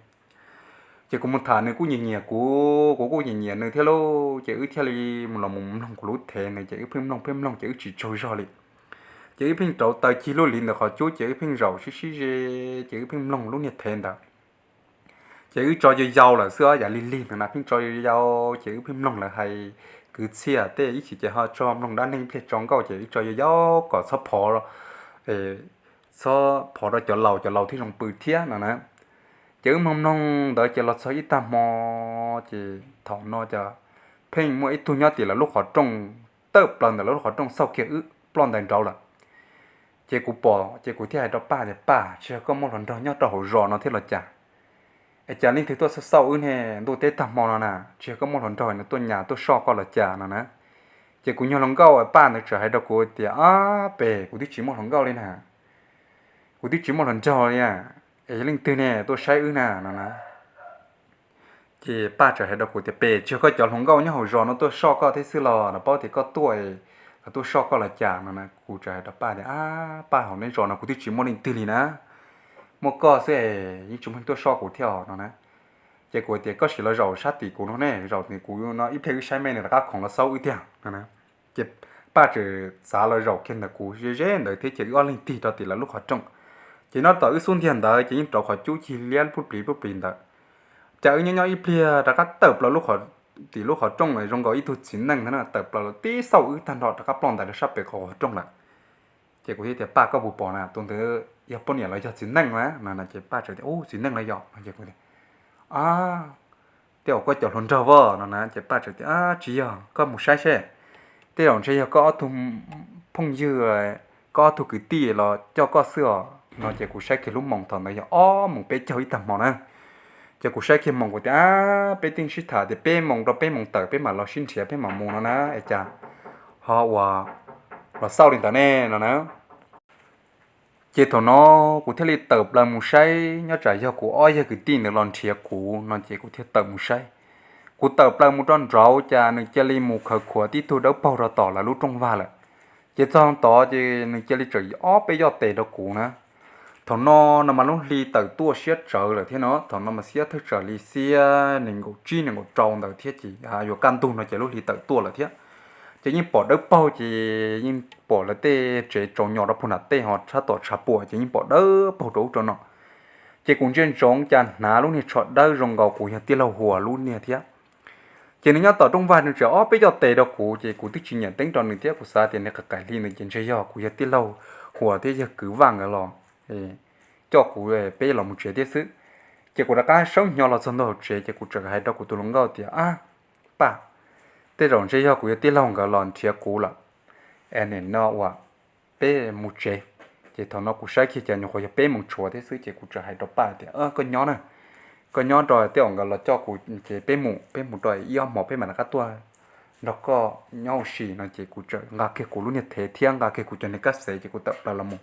Ces kuv mus tham nws kuj nyiam nyiam kuv, kuv kuj nyiam nyiam nws thiab lauj, ces wb thiaj li mus los mus mloog kuv lub thev ntawd ces wb pheej mloog pheej mloog ces wb tsis tsaug zog li. Ces wb pheej rauv taws cig lub liv ntawm qhov cub ces wb pheej zaum sib sib ze, ces wb pheej mloog lub niag thev ntawd. Ces wb tso yau yau lawm xwb os, yav lig lig ntawd na pheej tso yau yau, ces wb pheej mloog lawv hais kwv txhiaj tej, ib chim ces ho tso mloog dab neeg ib pliag tso nkauj ces wb tso yau yau kom txhob phov, txhob phov rau cov laus, cov laus thiaj zoo pw thiab no na. Ces wb mloog mloog ntawd ces los txog ib tag hmo, ces thaum no ces pheej muaj ib tug nyob tim lawv lub qhov rooj, tawm plaws ntawm lawv lub qhov rooj xauj kiag wb ploj ntais nraud lawm. Ces kuv pom ces kuv thiaj hais rau Paj tias, Paj, tsis yog koj muaj hluas nraug nyob rau hauv zos no thiab los cas? Es cas leej twg tuaj xauj xauj wb ne ntuj teb tag hmo no na? Tsis yog koj muaj hluas nraug nws tuaj nyas tuaj soj koj los cas no na? Ces kuv nyuag hluas nkauj Paj ntawd txawm hais rau kuv tias, Ab pem, kuv twb tsis muaj hluas nkauj li na, kuv twb tsis muaj hluas nraug li, es yog leej twg ne tuaj saib wb na no na? Ces Paj txawm hais rau kuv tias, Pem, tsis yog koj cov hluas nkauj nyob hauv zos no tuaj soj koj thiab xwb los? Lawv paub tias koj tuaj, lawv tuaj soj koj los cas no na? Kuv txawm hais rau Paj tias, Ab Paj, hauv neb zos no kuv twb tsis muaj leej twg li na, muaj koj xwb es yeej tsis muaj neeg tuaj soj kuv thiab os no na. Ces kuv tias, Koj sim los zaum sab tim kuv no ne, zaum tim kuv no ib pliag wb saib mej nws rov qab khoom los xauj wb tiag no na. Ces Paj txawm txav los zaum kiag ntawm kuv ze ze ntawd thiab ces wb ob leeg tig rau tim lawv lub qhov rooj. Ces nyob tom wb xub ntiag ntawd ces yeej rauv qhov cub cig liab pub plis pub plis ntawd. Cas wb nyob nyob ib pliag rov qab tawm plaws tim lub qhov rooj zoo nkaus ib tug txiv neej ntag na, tawm plaws los tib xauj wb tag nrho rov qab ploj ntais rau sab pem qhov rooj lawm. Ces kuv thiaj tias, Paj, koj puas pom na, tus ntawd yog poj niam los yog txiv neej na no? Ces Paj txawm tias, Ub, txiv neej los yom no. Ces kuv tias, Ab, tej zaum koj cov hluas nraug as no na. Ces Paj txawm tias, Tsis yog, koj mus saib seb, tej zaum ntshe yog koj ob tug phooj ywg, koj ob tug kwv tij los coj koj xwb os no. Ces kuv saib kiag lub moos thaum ntawd yog ob moos peb caug ib tag hmo na. Ces kuv saib kiag moos kuv tias, Ab, peb twb sib tham tias peb moos rau peb moos tawm peb mam los sib nrhiav peb mam mus no na, es cas ho uas los xauj li ntawd ne no na. Ces thaum no kuv thiaj li tawm plaws mus saib nyob tsam yog kuv ob yawg kwv tij ntawd los nrhiav kuv no ces kuv thiaj tawm mus saib. Kuv tawm plaws mus rau nraud cas nws cia li mus khawv khuav tib tug dawb paug rau tom lawv lub rooj vag lawm. Ces txog tod ces nws cia li tseem ob peb yoj tes rau kuv na. Thaum no no mas lub hli tawm tuaj siab tsawv lawm thiab no, thaum no mas xiab thawj tsawg li xiab nees nkaum tsib nees nkaum rau ntawd thiab ces yuav kaj ntug no ces lub hli tawm tuaj lawm thiab. Ces yeej pom dawb paug ces yeej pom lawv tej tsev tsaus nyos rau puag nram tej ho sab tom tshav puam ces yeej pom dawb paug rau ub rau no. Ces kuv ntsia ntsoov cas hnav lub niag tsho dawb zoo nkaus kuv yog tij laug Huas lub niag thiab. Ces nws nyob tom rooj vag nws tseem ob peb yoj tes rau kuv ces kuv twb tsis nyam teeb rau nws thiab kuv xav tias nws qaim hli ntawd ces ntshe yog kuv yog tij laug Huas thiab yawg kwv Vaj nkawd los coj kuv peb los mus tsev thiab xwb. Ces kuv rov qab saub hnyo los txog ntua hauv tsev ces kuv txawm hais rau kuv tus hluas nkauj tias, Ab Paj, tej zaum ntshe yog kuv yog tij laug nkawd los nrhiav kuv lawm, es nim no uas peb mus tsev. Ces thaum no kuv saib kiag cas nyuam qhuav yog peb moos tshuav thiab xwb ces kuv txawm hais rau Paj tias, Koj nyob na, koj nyob rau tej zaum nkawd los coj kuv ces peb mus, peb mus rau ib ob hmos peb mam rov qab tuaj nrog koj nyob ua si no. Ces kuv txawm nqa kiag kuv lub niag thev thiab nqa kiag kuv cov niag kab xev ces kuv tawm plaws los mus.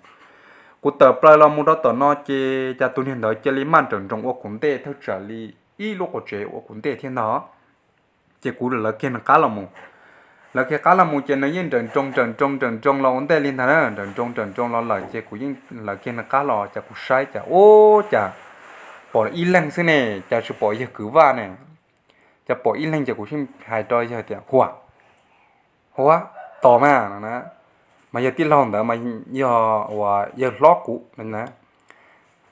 Kuv tawm plaws los mus rau tom no ces cas tus niag ntawd cia li maj nrawm nroos ua kuv ntej thawj tsam li ib lub qhov tsev ua kuv ntej thiab ntag. Ces kuv lawv kiag nws qab los mus, lawv kiag qab los mus ces nws yeej nrawm nroos nrawm nroos nrawm nroos los ua ntej li ntag na, nrawm nroos nrawm nroos los lawm ces kuv yeej lawv kiag nws qab los ces kuv saib cas ub cas pom ib leeg xwb ne, cas tsis pom yawg kwv Vaj ne, cas pom ib leeg ces kuv thiaj hais rau yawg tias, Huas, Huas, tos mas no na, mas yawg tij laug ntawd mas yog uas yawg hlob kuv no na.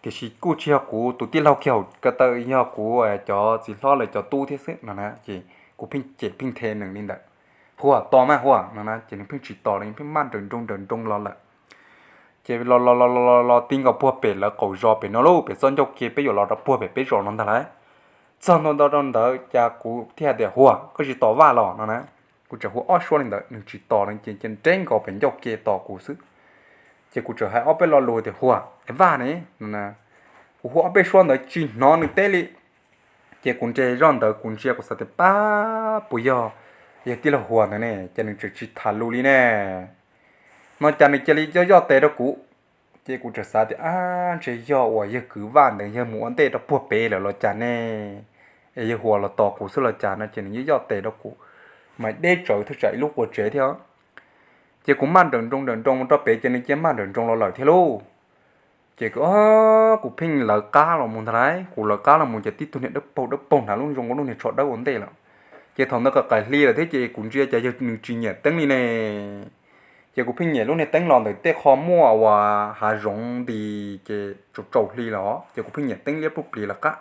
Tiam sis kuj tsis yog kuv tus tij laug kiag hauv ko taw, yog kuv cov txiv hlob lawv cov tub thiab xwb no na. Ces kuv pheej cem pheej the nws li ntawd, Huas, tos mas Huas no na, ces nws pheej tsis tos li, pheej maj nrawm nroos nrawm nroos los lawm. Ces los los los los los los ti nkaus puag pem lawv qaum zos pem no lauj, pem txoj ncauj ke peb yuav los rau puag pem peb zos no ntag lauj. Txog ntua rau ntawd cas kuv thiaj tias, Huas, koj tsis tos Vaj los no na. Kuv tseem hu ob suab li ntawd, nws tsis tos, nws cia li nres nkaus pem ncauj ke tos kuv xwb. Ces kuv tseem hais ob peb lo lus tias, Huas, es Vaj ne no na. Kuv hu ob peb suab ntawd tsis hnov nws teb li. Ces kuv nres zoj ntawd kuv ntsia kuv xav tias, Pab, puas yog yawg tij laug Huas ntawd ne? Ces nws tseem tsis tham lus li ne. No cas nws cia li yoj yoj tes rau kuv. Ces kuv tseem xav tias, Ab, ntshe yog uas yawg kwv Vaj ntawd yawg mus ua ntej rau puag pem lawm los cas ne? Es yawg Huas los tos kuv xwb los cas no. Ces nws yoj yoj tes rau kuv, mas deb tsawv thaj tsam ib lub qua tsev thiab. Ces kuv maj nrawm nroos nrawm nroos mus rau pem ces nws cia maj nrawm nroos los lawm thiab lauj. Ces kuv pheej lawv qab los mus ntag lauj, kuv lawv qab los mus ces tib tug niag dawb paug dawb paug hnav lub zoo nkaus lub niag tsho dawb ua ntej lawm. Ces thaum ntawd qaim qaim hli lawm thiab ces kuv ntsia cas yawg nws tsis nyiam teeb li ne. Ces kuv pheej nyiam lub niag teeb los ntawm tej qho muaj uas hav zoov nti, ces tsaus tsaus hli los ces kuv pheej nyiam teeb liab pluj plis lawv qab.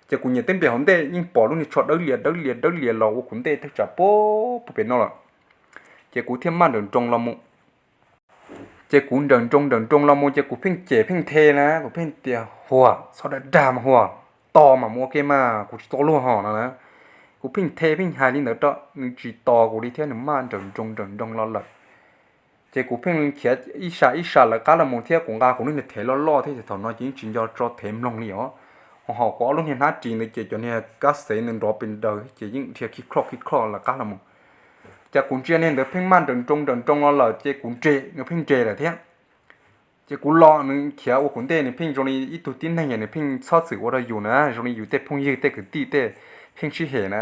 Ces kuv nyiam teeb pem hauv ntej yeej pom lub niag tsho dawb lias dawb lias dawb lias los ua kuv ntej thaj tsam puag pem no lawm. Ces kuv thiaj maj nrawm nroos los mus. Ces kuv nrawm nroos nrawm nroos los mus ces kuv pheej cem pheej the na, kuv pheej tias, Huas, txhob dag dag mas Huas, tos mas mus ua ke mas, kuv tsis tau luag ho no na. Kuv pheej the pheej hais li ntawd rau nws tsis tos kuv li thiab, nws maj nrawm nroos nrawm nroos los lawm. Ces kuv pheej khiav ib sab ib sab lawv qab los mus thiab kuv nqa kuv lub niag thev loj loj thiab ces thaum no ces yeej tsis nco tso thev mloog li os. Ho kuv ob lub niag hnab ris ntawd ces cov niag kab xev ntawd nrov pes daws ces yeej dhia khib khoj khib khoj lawv qab los mus. Ces kuv ntsia niag ntawd pheej maj nrawm nroos nrawm nroos los lawm ces kuv nres nws pheej nres lawm thiab. Ces kuv los nws khiav ua kuv ntej nws pheej zoo li ib tug tib neeg nws pheej txhob txwm ua rau yus na, zoo li yus tej phooj ywg tej kwv tij tej pheej sib hem na.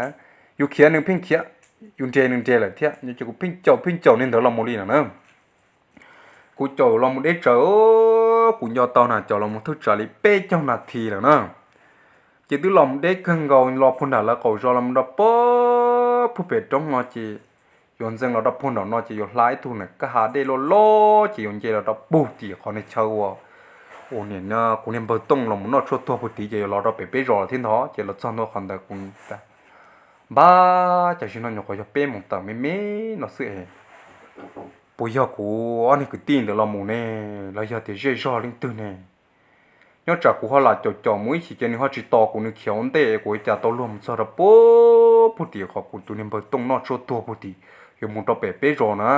Yus khiav nws pheej khiav, yus nres nws nres lawm thiab. Ces kuv pheej caum pheej caum niag ntawd los mus li no na. Kuv caum los mus deb tsawv, kuv nco tau na caum los mus thwj tsam li peb caug nas this lawm na. Ces twb los mus deb kawg nkaus los puag nram lawv qaum zos los mus rau puag pem roob no ces yuav ntxeev los rau puag nram no ces yuav hla ib tug niag kab ha dej loj loj ces yuav nce los rau puag tim qhov niag chaw uas, ua niam no kuv niag npawg Tooj los mus noj tshuaj tuag puag tid ces yuav los rau pem peb zos lawm thiab ntag. Ces los txog ntua qhov ntawd kuv npaj, cas zaum no nyuam qhuav yog peb moos tawm me me no xwb es puas yog kuv ob niag kwv tij ntawd los mus ne, los yog tias zej zog leej twg ne? Nyob tsam kuv ho lam caum caum mus ib chim ces nws ho tsis tos kuv, nws khiav ua ntej kuv ua cas tau luag mus txog rau puag puag tim qhov kuv tus niag npawg Tooj noj tshuaj tuag puag tim, yuav mus rau pem peb zos na.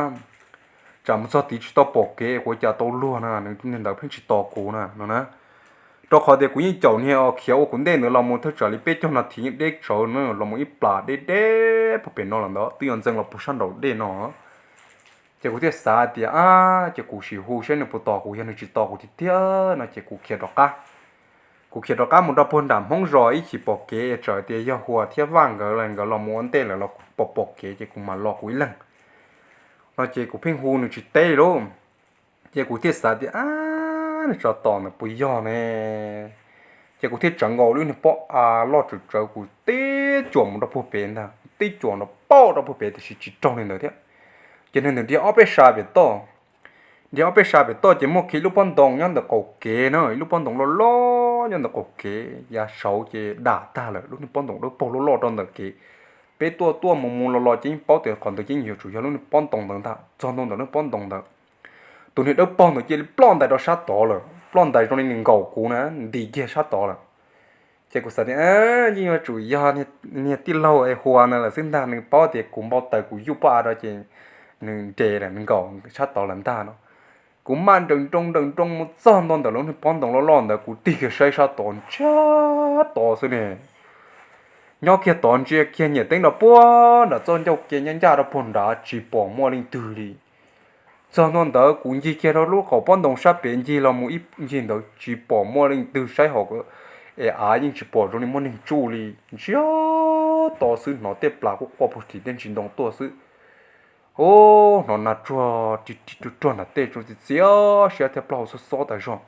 Tsam mus txog tid tsis tau pom kev kuv ua cas tau luag na, nws niag ntawd pheej tsis tos kuv na no na. Rau qhov tias kuv yeej caum niag khiav ua kuv ntej ntawd los mus thaj tsam li peb caug nas this yeej deb tsawv na, los mus ib plas deb deb puag pem no lawm ntawd twb yuav ntxeev los puag sab nraum dej no. Ces kuv thiaj xav tias, Ab, ces kuv sim hu saib nws puas tos kuv, yog nws tsis tos kuv tiag tiag no ces kuv khiav rov qab. Kuv khiav rov qab mus rau puag nram Hmoob zos ib chim pom kev, tsam tias yog Huas thiab Vaj nkawd los nkawd los mus ua ntej lawm los pom pom kev ces kuv mam los kuv ib leeg no ces kuv pheej hu nws tsis teb li lauj. Ces kuv thiaj xav tias, Ab, nws tso tos ntawd puas yog ne? Ces kuv thiaj tsawv nkaus lub niag pob av loj tsawv tsawv kuv tib cuam mus rau puag pem ntag, kuv tib cuam nrov pauj rau puag pem tiam sis tsis raug li ntawd thiab. Ces nws ntawd nrhiav ob peb sab pem toj, nrhiav ob peb sab pem toj ces muaj kiag ib lub pob ntoo nyob ntawm qaum kev na, ib lub pob ntoo loj loj nyob ntawm qaum kev, yav saud ces dam tag lawm, lub niag pob ntoo dawb paug loj loj rau ntawm kev. Peb tuaj tuaj mus mus los los ces yeej paub tias qhov ntawd ces yeej yuav tsum yog lub niag pob ntoo ntawd ntag. Txog ntua ntawm lub pob ntoo ntawd, tus niag dawb paug ntawd cia li ploj ntais rau sab tod lawm, ploj ntais zoo li nws nkaum kuv na, nti kiag sab tod lawm. Ces kuv xav tias yeej yuav tsum yog niag tij laug es Huas ntawd lawm xwb ntag, nws paub tias kuv npau taws kuv yuj pob av rau ces nws nres lawm, nws nkaum sab tod lawm ntag no. Kuv maj nrawm nroos nrawm nroos mus txog ntua ntawm lub niag pob ntoo loj loj ntawd kuv tig kiag saib sab tod ntsiag to xwb ne. Nyob kiag tod ntsia kiag nyiam teeb rau puag nram txoj ncauj ke ncaj ncaj rau puag nrad tsis pom muaj leej twg li. Txog ntua ntawd kuv ncig kiag rau lub qaum pob ntoo sab pem ncig los mus ib ncig ntawd tsis pom muaj leej twg, saib hauv es av yeej tsis pom zoo li muaj neeg tsuj li. Ntsiag to xwb, hnov tej plas quaj quaj puag tim tej ntsis ntoo tuaj xwb. Ub, hnov nas tsuag ri ri ruag ruag nram tej tsuas txias txias siab thiab plaub hau xob xob tas zog.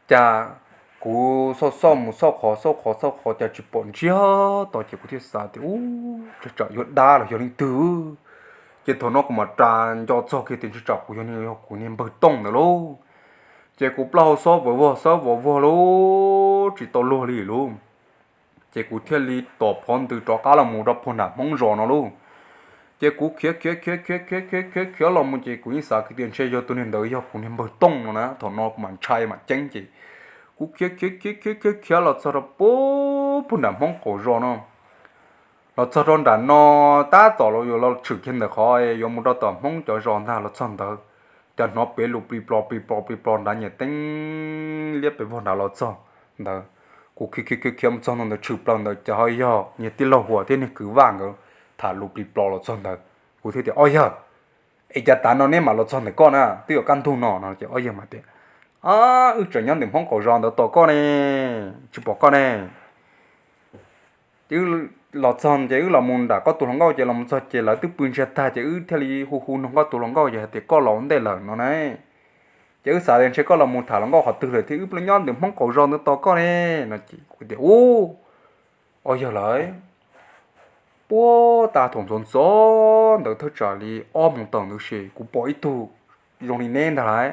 Cas kuv xauj xauj mus xauj qhov xauj qhov xauj qhov cas tsis pom ntsiag to ces kuv thiaj xav tias ub, tsam yuav dab los yog leej twg. Ces thaum no kuv mam ras nco txog kiag tias ntshe tsam kuv yog, yog kuv niag npawg Tooj ntawd lauj. Ces kuv plaub hau xob vov vog xob vov vog lauj, tsis tau luag li lauj. Ces kuv thiaj li tom phov ntws rov qab los mus rau puag nram Hmoob zos no lauj. Ces kuv khiav khiav khiav khiav khiav khiav khiav khiav los mus ces kuv yeej xav tias ntshe yog tus niag ntawd yog kuv niag npawg Tooj no na, thaum no kuv mam ntshai mam ceeb ces kuv khiav khiav khiav khiav khiav khiav los txog rau puag nram Hmoob qaum zos no. Los txog rau nram no, tab tom los yuav los tshwm kiag ntawm qhov yuav mus rau tom Hmoob cov zos ntag, los txog ntawd, cas hnov pem lus plig plo plig plo plig plo nrad nyias teeb liab pes vog nrad los txog ntawd. Kuv khiav khiav khiav khiav mus txog ntawd tshwm plaws ntawd cas ho yog niag tij laug Huas thiab niag kwv Vaj nkawd tham lus plig plo los txog ntawd. Kuv thiaj tias, Ob yawg, es cas tav no neb mam los txog ntawm koj na, twb yuav kaj ntug no no. Ces ob yawg mas tias, Wb tseem nyob ntawm Hmoob qaum zos ntawd tos koj ne, tsis pom koj ne. Ces wb los txog ces wb los mus nram koj tus hluas nkauj ces los mus txog ces lawv twb pw ntsiag tag ces wb thiaj li hu hu nrog koj tus hluas nkauj ces hais tias koj los ua ntej lawm no na. Ces wb xav tias ntshe koj los mus tham hluas nkauj qhov twg lawm thiab wb pw nyob ntawm Hmoob qaum zos ntawd tos koj ne no. Ces kuv tias, Ub, ob yawg lawv, puag ta thaum ntxov ntxov ntawd thawj tsam li ob moos tawm ntawd ces kuv pom ib tug zoo li neb ntag lauj,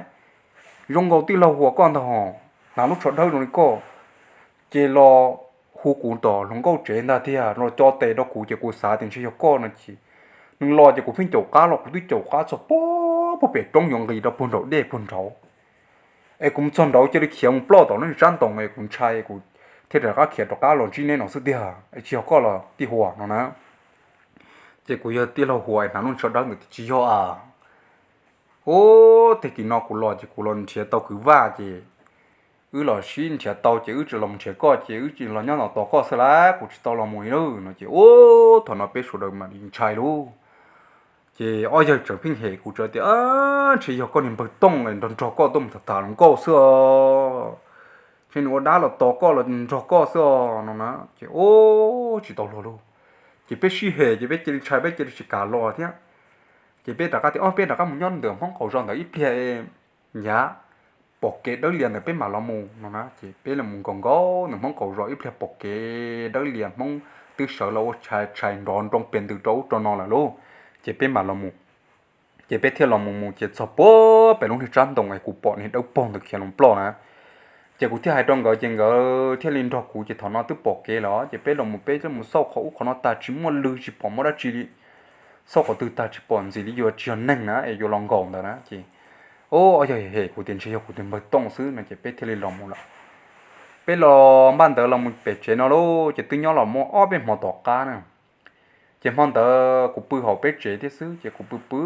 zoo nkaus tij laug Huas koj ntag hos, hnav lub tsho dawb zoo li koj, ces los hu kuv tom hluas nkauj tsev ntag tiag, los co tes rau kuv ces kuv xav tias ntshe yog koj no ces nws los ces kuv pheej caum qab los, kuv twb caum qab txog puag pem roob yuav nqis rau puag nraum dej puag nraud. Es kuv mus txog nraud cia li khiav mus ploj tom lub niag tsab ntoo es kuv ntshai kuv thiaj rov qab khiav rov qab los ntsib neb no xwb tiag, es tsis yog koj los tij Huas no na. Ces kuv yog tij laug Huas es hnav lub tsho dawb ntawd tsis yog a. Ub, tag kis no kuv los ces kuv los nrhiav tau kwv Vaj ces wb los sib nrhiav tau ces wb tsis los nrhiav koj ces wb tsis los nyob no tos koj xwb lauj, kuv tsis tau los mus li lauj no ces ub, thaum no peb sawv daws mam li ntshai lauj. Ces ob yawg tseem pheej hem kuv tseem tias, Ntshe yog koj niag npawg Tooj nrog nrog koj tuaj mus tham tham hluas nkauj xwb os, ntshe nws ua dab los tos koj los nrog koj xwb os no na. Ces ub, tsis tau luag lauj. Ces peb sib hem ces peb cia li ntshai peb cia li tsis kam los thiab. Ces peb rov qab tias, Ob, peb rov qab mus nyob ntawm Hmoob qaum zos ntawd ib pliag, yav pom kev dawb lias ntawd peb mam los mus no na. Ces peb los mus nkaus nkaus ntawm Hmoob qaum zos ib pliag pom kev dawb lias Hmoob twb sawv los ua tshais nrov nroo pes ntws rau ub rau no lawm lauj. Ces peb mam los mus. Ces peb thiaj los mus mus ces txog puag pem lub niag tsab ntoo es kuv pom niag dawb paug ntawd khiav los ploj na. Ces kuv thiaj hais rau nkawd ces nkawd thiaj li nrog kuv ces thaum no twb pom kev lawm ces peb los mus peb thiaj mus xauj qhov ub qhov no tag tsis muaj lw tsis pom muaj dab tsi li. Xauj qhov twg tag tsis pom ntxim li yuav tsis yog neeg na es yuav los nkaum ntawd na ces, o, ob yawg hem kuv tias ntshe yog kuv tus npawg Tooj xwb no ces peb thiaj li los mus lawm. Peb los npaj ntawd los mus pem tsev no lauj ces twb nyob los muaj ob peb hmo tom qab na. Ces hmo ntawd kuv pw hauv peb tsev thiab xwb ces kuv pw pw,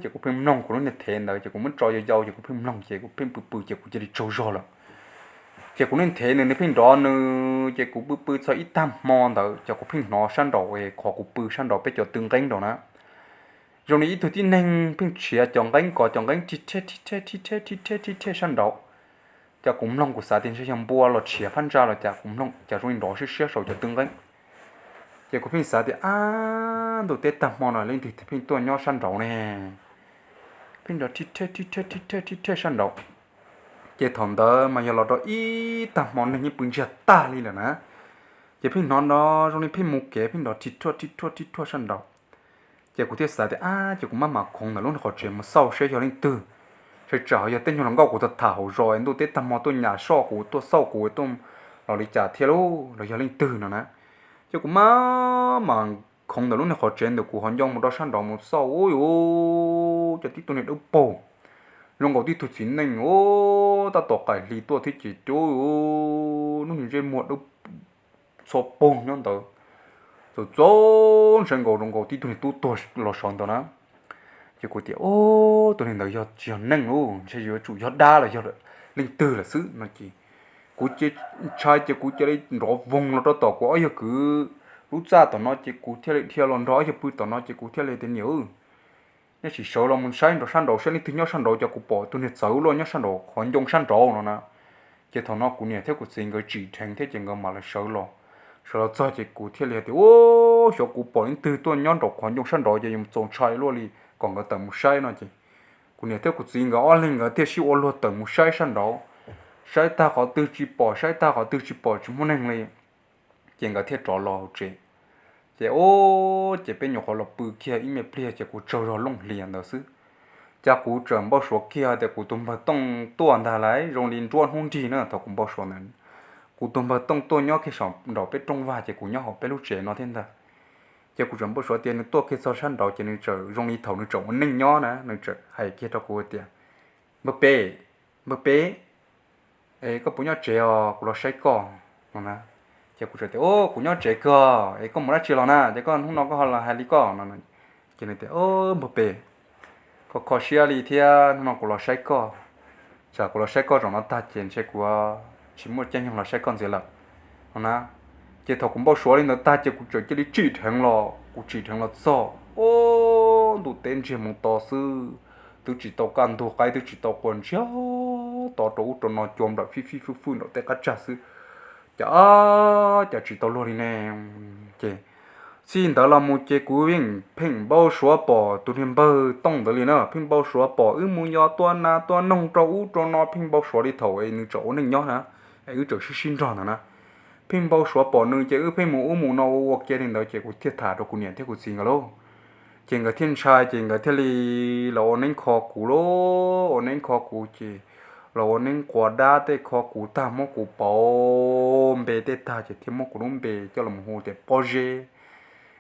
ces kuv pheej mloog kuv lub niag thev ntawd ces kuv muab tso yau yau ces kuv pheej mloog ces kuv pheej pw pw ces kuv cia li tsaug zog lawm. Ces kuv lub niag thev nws nws pheej nrov nws ces kuv pw pw txog ib tag hmo ntawd ces kuv pheej hnov sab nraum es qhov kuv pw sab nraum peb cov tw nqeeb nraum na. Zoo li ib tug tib neeg pheej tshiav cov nqeeb kom cov nqeeb rhij rhej rhij rhej rhij rhej rhij rhej rhij rhej sab nraud. Ces kuv mloog kuv xav tias ntshe yog npua los tshiav phab ntsa los cas kuv mloog cas zoo li nrov siab siab saum cov tw nqeeb. Ces kuv pheej xav tias ab ntuj teb tag hmo no leej twg pheej tuaj nyob sab nraud ne. Pheej nrov rhij rhej rhij rhej rhij rhej rhij rhej sab nraud. Ces thaum ntawd mas yog los rau ib tag hmo neeg yeej pw ntsiag tag li lawm na. Ces pheej hnov nrov zoo li pheej mus kev pheej nrov rhij rhuaj rhij rhuaj rhij rhuaj sab nraud. Ces kuv thiaj xav tias ab ces kuv maj mam khoov ntawm lub niag qhov tsev mus xauj seb yog leej twg, tsam tsam ho yog tej nyuag hluas nkauj kuv tham tham hauv zos ntuj teb tag hmo tuaj nyas soj kuv tuaj xauj kuv tuaj los li cas thiab lauj los yog leej twg no na. Ces kuv maj mam khoov ntawm lub niag qhov tsev ntawm kuv ho ncoo mus rau sab nraud mus xauj ub yuav cov tib tug niag dawb paug zoo nkaus tib tug txiv neej ub tab tom qaim hli tuaj thiab ces cub lub niag ntsej muag dawb txho paug nyob ntawd, txaus txaus ntshai nkaus zoo nkaus tib tug niag tub tuag los sawv ntawd na. Ces kuv tias ub tus niag ntawd yog tsis yog neeg lauj ntshe yuav tsum yog dab los yog leej twg lawm xwb no ces kuv cia ntshai ces kuv cia li nrov voog los rau tom kuv ob yawg kwv lub txaj tom no ces kuv thiaj li dhia los nrog ob yawg pw tom no ces kuv thiaj li tias niam, nej sim sawv los mus saib nrov sab nraud saib leej twg nyob sab nraud ces kuv pom tus niag txawv luaj nyob sab nraud qhov ncoo sab nraud no na. Ces thaum no kuv niam thiab kuv txiv nkawd tsim dheev thiab ces nkawd mam li sawv los. Sawv los txog ces kuv thiaj li hais tias ub xyov kuv pom leej twg tuaj nyob nraum qhov ncoo sab nraud ces yuav txaus ntshai luaj li, kom nkawd tawm mus saib no ces kuv niam thiab kuv txiv nkawd ob leeg nkawd thiaj sib ua luag tawm mus saib sab nraud. Saib tag qhov twg tsis pom saib tag qhov twg tsis pom tsis muaj neeg li. Ces nkawd thiaj rov los hauv tsev. Ces ub ces peb nyuam qhuav los pw kiag ib me pliag ces kuv tsaug zog looj hlias ntawd xwb. Ces kuv txawm npau suav kiag tias kuv tus npawg Tooj tuaj ntag lauj, zoo li nruab hnub nrig na thaum kuv npau suav ntawd. Kuv tus npawg Tooj tuaj nyob kiag saum nraum peb rooj vag ces kuv nyob hauv peb lub tsev no thiab ntag. Ces kuv txawm npau suav tias nws tuaj kiag txog sab nraud ces nws txawm zoo li thaum nws tseem ua neej nyob na, nws txawm hais kiag rau kuv tias, Npawg Pem, npawg Pem, es koj puas nyob tsev os, kuv los saib koj no na. Ces kuv txawm tias, Kuv nyob tsev kawg, es koj mus dab tsi los na, ces koj hnub no koj ho los hais li koj no? Ces nws tias, Npawg Pem, kho kho siab li thiab, hnub no kuv los saib koj, tsam kuv los saib koj zaum no tag ces ntshe kuv tsis muaj caij nyoog los saib koj ntxiv lawm no na. Ces thaum kuv npau suav li ntawd tag ces kuv txawm cia li tsim dheev los, kuv tsim dheev los txog, o, ntuj teb ntsiag mus to xwb, twb tsis tau kaj ntug qaib twb tsis tau quas ntsiag to rau ub rau no cua nplawm fij fij fwj fwj nraum tej qab tsag xwb. Cas, cas tsis tau luag li ne? Ces txij ntawd los mus ces kuv yeej pheej npau suav pom tus niag npawg Tooj ntawd li na, pheej npau suav pom wb mus yos tua nas tua noog rau ub rau no, pheej npau suav li thaum es nws tseem ua neej nyob na, es wb tseem sib sib nrog ntawd na. Pheej npau suav pom nws ces wb pheej mus ub mus no ua ua kiag li ntawd ces kuv thiaj tham rau kuv niam thiab kuv txiv nkawd lauj. Ces nkawd thiaj ntshai ces nkawd thiaj li los ua neeb kho kuv lauj, ua neeb kho kuv ces los ua neeb quas dab tej kho kuv tag muab kuv pauv npe tej tag ces thiaj muab kuv lub npe coj los hu tias Pob Zeb.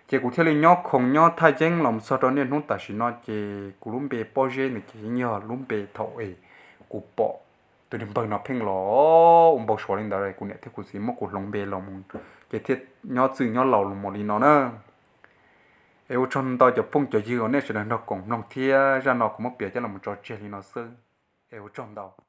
Ces kuv thiaj li nyob khoom nyob thaj yeeb los txog rau niaj hnub tam sim no ces kuv lub npe Pob Zeb ntawd ces yeej yog lub npe thaum es kuv pom tus niag npawg no pheej los ua npau suav li ntawd, kuv niam thiab kuv txiv muab kuv hloov npe los mus ces thiaj nyob txwj nyob laus los mus li no na. Es ua tsaug ntau cov phooj cov ywg uas nej sawv daws nrog koom mloog thiab zaj no kuv muab piav coj los tso tseg li no xwb. Es ua tsaug ntau.